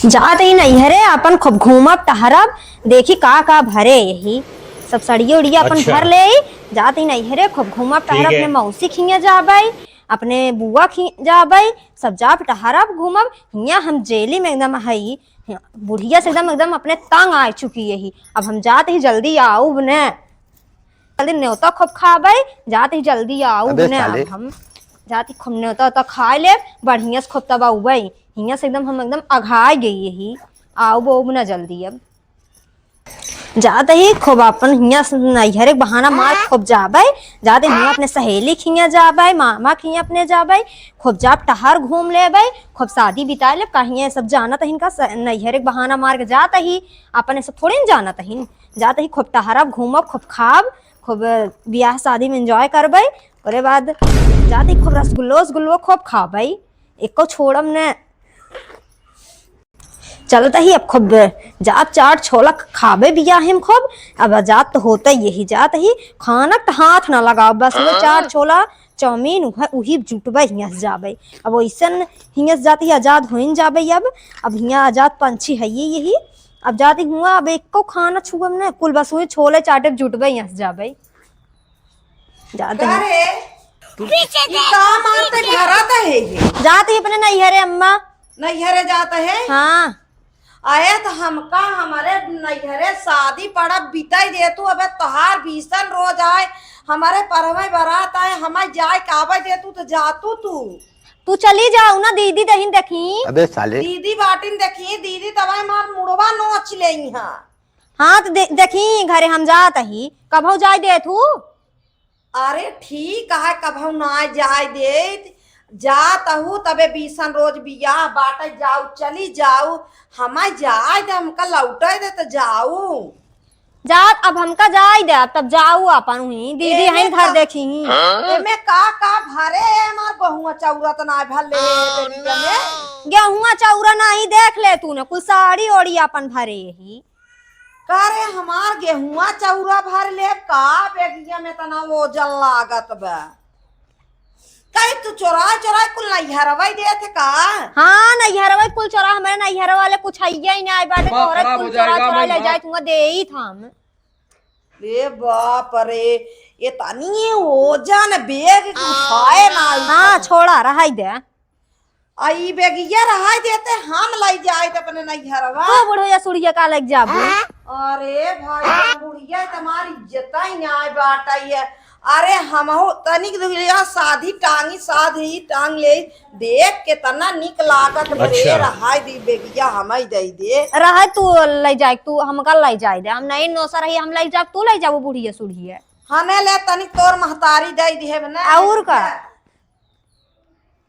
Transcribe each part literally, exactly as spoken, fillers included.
जात ही नैहरे अपन खूब घूमब टहरब, देखी का का भरे यही। सब सड़िया उड़िया अपन अच्छा। भर ले आई। जात ही नैहरे खूब घूमब टहरब, ठीक है। अपने मौसी खिया जाबई, अपने बुआ खिया जाबई, सब जाब टहरब घूमब। हिया हम जेली में एकदम हई, बुढ़िया से एकदम एकदम अपने तंग आ चुकी यही। अब हम जात ही जल्दी आउब ने, जल्दी न्योता खूब खाबई, जात ही जल्दी आउब अबे ने। साले। अब हम जात ही खूब न्योता उता खाए लेब, बढ़िया से खूब तब आउबई। हिया से एकदम हम एकदम अघाए गई यही, आउब आउब ना जल्दी। अब जात ही खूब अपन हिया से नैहरे के बहाना मार खूब जाबे, जात ही हिया अपने सहेली खिया जाबे, मामा खिया अपने जाबे, खूब जाब टहर घूम लेबे, खूब शादी बिताए लेब। कहिए सब जानत हिन का स-, नैहरे के बहाना मार के जात ही, अपन ऐसे थोड़ी न जानत हिन। जात ही खूब टहरब, घूमब, खूब खाब, खूब बियाह शादी में enjoy करबे। ओकरे बाद जात ही खूब रसगुल्लो, रसगुल्लो खूब खाबे, एको छोड़ब ने। चलत ही अब खूब जात चाट छोला खाबे बियाहे में खूब। अब जात तो होता ही यही, जात ही खाना त हाथ ना लगाओ, बस वो चाट छोला चाउमीन उहे, उही जुटबे हियाँ से जाबे। अब वैसन हियाँ से जात ही आजाद होइन जाबे अब। अब हियाँ आजाद पंछी है ये यही। अब जात ही हुआ अब एको खाना छुअब ना, कुल बस वही छोले चाटे जुटबे हियाँ से जाबे। जात ही। अरे, पीछे ई देख, का मारते पीछे। घरात है ये? जात ही अपने नैहरे अम्मा। नैहरे जात है? हाँ। अहे त हमका हमरे नैहरे शादी पड़ब बिताई दे तू, अबे तोहार बीसन रोज आए, हमरे परवे बरात आए, हमार जाए काबे दे तू त जा तू, तू। तू चली जाऊ ना, दीदी दहिन देखी। अबे साले। दीदी बाटिन देखी, दीदी तबाई मार मुड़वा नोच लेई हा। हाँ, त दे-, देखी, घरे हम जात ही, कबहू जाए देत हू? अरे ठीक है, कबहू ना जाए देत, जात हू, तबे बीसन रोज बियाह बाटे, जाऊ, चली जाऊ, हमार जाए दे, हमका लौटे दे त जाऊ। जात, अब हमका जाए दे, अब तब जाऊ अपन हुई, दीदी एमे हईन घर का, देखी ही। एमे का का भरे है, हमार बहुआ चौरा त ना भर ले है बेरिया में। गेहुआ चौरा नाही, देख ले तू न, कुल साड़ी ओड़ी अपन भरे ही। का रे, हमार गेहुआ चौरा भर ले का? बेगिया में तना वजन लागत बा। कहीं तू चोराए चोराए कुल नैहरवा देत है का? हाँ, नैहरवा कुल चोरा, हमरे नैहरवा वाले कुछ हइया ही ना आए बाटे, दिमाग तोहरे खराब कुल हो चोरा जाएगा, चोरा मैं ले मार जाए, तुमका देई हम। रे बाप रे, ये तनी वजन बेग के उठाए ना। हाँ, छोड़ा, रहाई दे। आ ई बेगिया रहाई देते, हम लई जाइत अपने नैहरवा। तो बुढ़िया सुढ़िया का लग जाबू? अरे भाई, बुढ़िया त हमार इज्जत ही ना बाटइ है। अरे हमहू तनिक दुगलिया साधी टांगी, साधी टांग ले, देख केतना निक लागत बा रे। अच्छा। रहाई दी बेगिया, हमई दई दे। रहाई तू लई जाए, तू हमका लई जाए दे, हम नहीं नोसा रही, हम लई जाब, तू लई जाबू बुढ़िया सुढ़िया। हमें ले तनिक तोर महतारी दई दिहे बने। और का?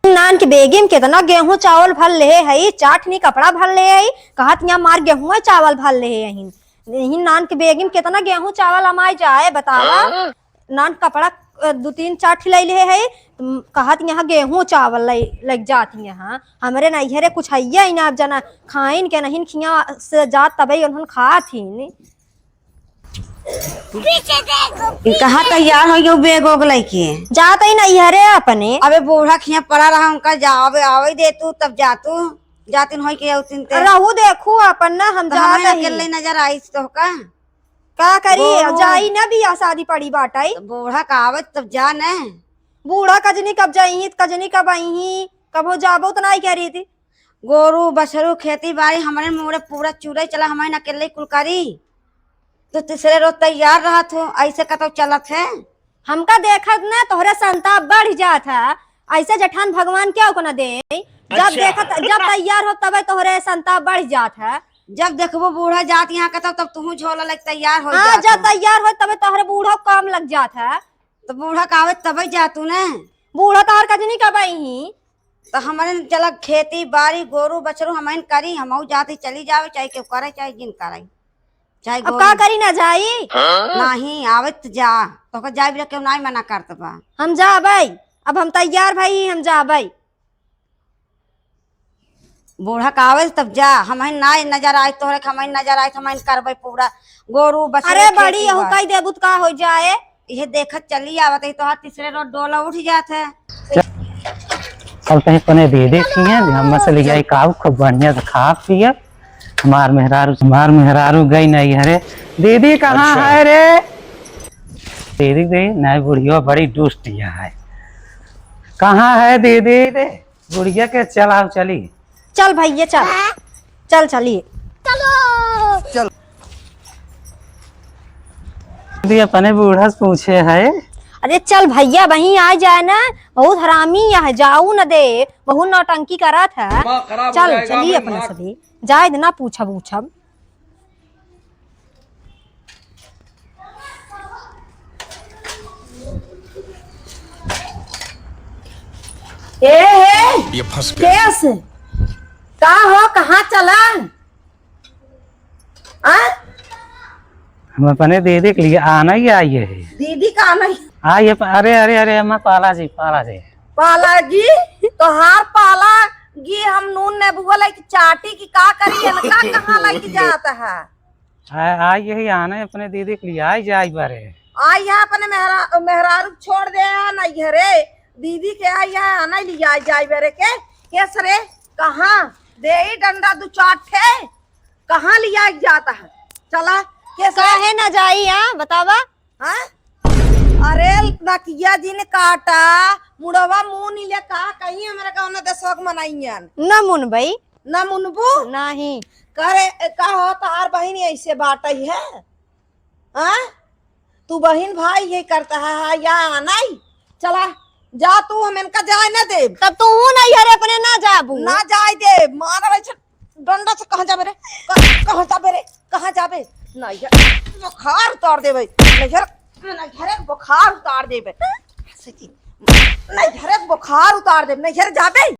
नान के बेगी में केतना गेहूं चावल भर लेहे हई, चार ठनी कपड़ा भर लेहे हई, कहत यहाँ मार गेहूं चावल भर लेहे हई। यही नान के बेगी में केतना गेहूं चावल अमाए जाए, बतावा। हाँ? नान कपड़ा, अ, दू तीन चार ठी लई लेहे हई, तुम कहत यहाँ गेहूं चावल लई, लग जात यहाँ। हमरे नैहरे कुछ हइया ही ना, अब जना खाइन के नहीं खिया से जात तबे उन्हन खात ही। पीछे देखो, ई कहाँ पीछे। तैयार हो गयो बैग ओग लइके? जात ही नैहरे अपने। अबे बूढ़ा खिया पड़ा रहा, उनका जावे आवे दे तू, तब जा तू, जातिन होई के औतिन ते। रहू देखू अपन ना, हम तो जात हमें ही। अकेले नजर आई तो का? का करी, गोरू। जाई ना बियाह शादी पड़ी बाटाई। तो बूढ़ा का आवत तब जा न। बूढ़ा कजनी कब जाई, कजनी कब आई, कब हो जाबो तो नाई कह रही थी। गोरू, बछरू, खेती बाड़ी हमरे मोरे पूरा चूरे चला, हमरे अकेले कुल करी। तो तीसरे रोज तैयार रहत हो, ऐसे कतौ चलत है? हमका देखत न तोहरे संताप बढ़ जात है, ऐसे जेठान भगवान केहू को न दे। जब अच्छा। देखत, जब तैयार हो तबे तोहरे संताप बढ़ जात है। जब देखबो बूढ़ा जात यहाँ कतौ, तब तुहू झोला लेके तैयार हो हाँ, जात जब हो। तैयार हो तबे तोहरे बूढ़ा काम लग जात है। तो बूढ़ा का आवे तबे जा तू न। बूढ़ा तोहर कजनी कब आई ही? तो हमरे चला खेती बाड़ी गोरू बछरू हमन करी, हमहू जाती चली जावे, चाहे केहू करे चाहे जिन करे, चाहे अब गोरू। का करी ना जाई? नहीं आवे तो जा, तोहका जाए बिना केहू नाई मना करत बा। हम जाबै, अब हम तैयार भई, हम जाबै। बूढ़ा का आवे तब जा, हमन नाई नजर आए तोहरे, हमन नजर आए, हमन करबै पूरा गोरू बछरू अरे बड़ी, खेती यहू बाड़ी। कई देबू त का हो जाए? इहे देखत चली आवत है, तोहार तीसरे रोज डोला उठ जात है। चलते हैं अपने दीदी किहाँ, हम से ले जाई काऊ, खूब बढ़िया से खा पिए। हमार मेहरारू, हमार मेहरारू गई नैहरे। दीदी कहाँ अच्छा। है रे? दीदी गई नहीं, बुढ़िया बड़ी दुष्ट यहाँ है। कहाँ है दीदी रे? बुढ़िया के चलाओ चली। चल भैया चल, चल चलिए। चलो। चल। दीदी अपने बूढ़ा से पूछे है। अरे चल भैया, वहीं आ जाए ना, बहुत हरामी यह, जाऊ न दे, बहुत नौटंकी करत है। दिमाग खराब हो चल जाएगा चलिए भाई, अपना दिमाग। सभी, जाए दे ना, पूछब उछब। ए, ए, ये फंस गया। केस? का हो, कहाँ चला? आ? हम अपने दीदी के लिए आना ही आई है। दीदी का आना ही? आई है, अरे, अरे, अरे, अम्मा, पाला जी, पाला जी। पाला जी, तोहार पाला जी, हम नून नेबुआ लेके चाटी की का करी, इनका कहाँ लेके जात है? आ, आ यही आने अपने दीदी के लिए, आई जाई बारे। आई है अपने मेहरा-, मेहरारू छोड़ दे आ नैहरे, दीदी के आई है आने लिए आई जाई बारे के, केस रे, कहाँ? दे ई डंडा दू चार ठे, कहाँ लिया जाता है? चला, केस रे? काहे ना जाई, हाँ, बतावा? हाँ? अरे, नकिया जिन काटा, मुड़वा मुँह नीले का कहीं हमरा कौनो देशवा के मनइयन। न मुनबई। न मुनबू? नाही। करे, का हो, तोहार बहिन ऐसे बाटई है? हाँ? तू बहिन भाई ये करता है, हाँ, या नहीं? चला, जा तू, हम इनका जाए ना देब। तब तू हूँ नहीं हरे अपने ना जाबू। ना जाए देब, मारा भाई छ-, डंडा से कहाँ जाबे रे? क-, कहाँ जाबे रे? कहाँ जाबे? नैहर बुखार उतार देबे। नैहर, नैहर बुखार उतार देबे। सच्ची। नैहर बुखार उतार देबे। नैहर जाबे?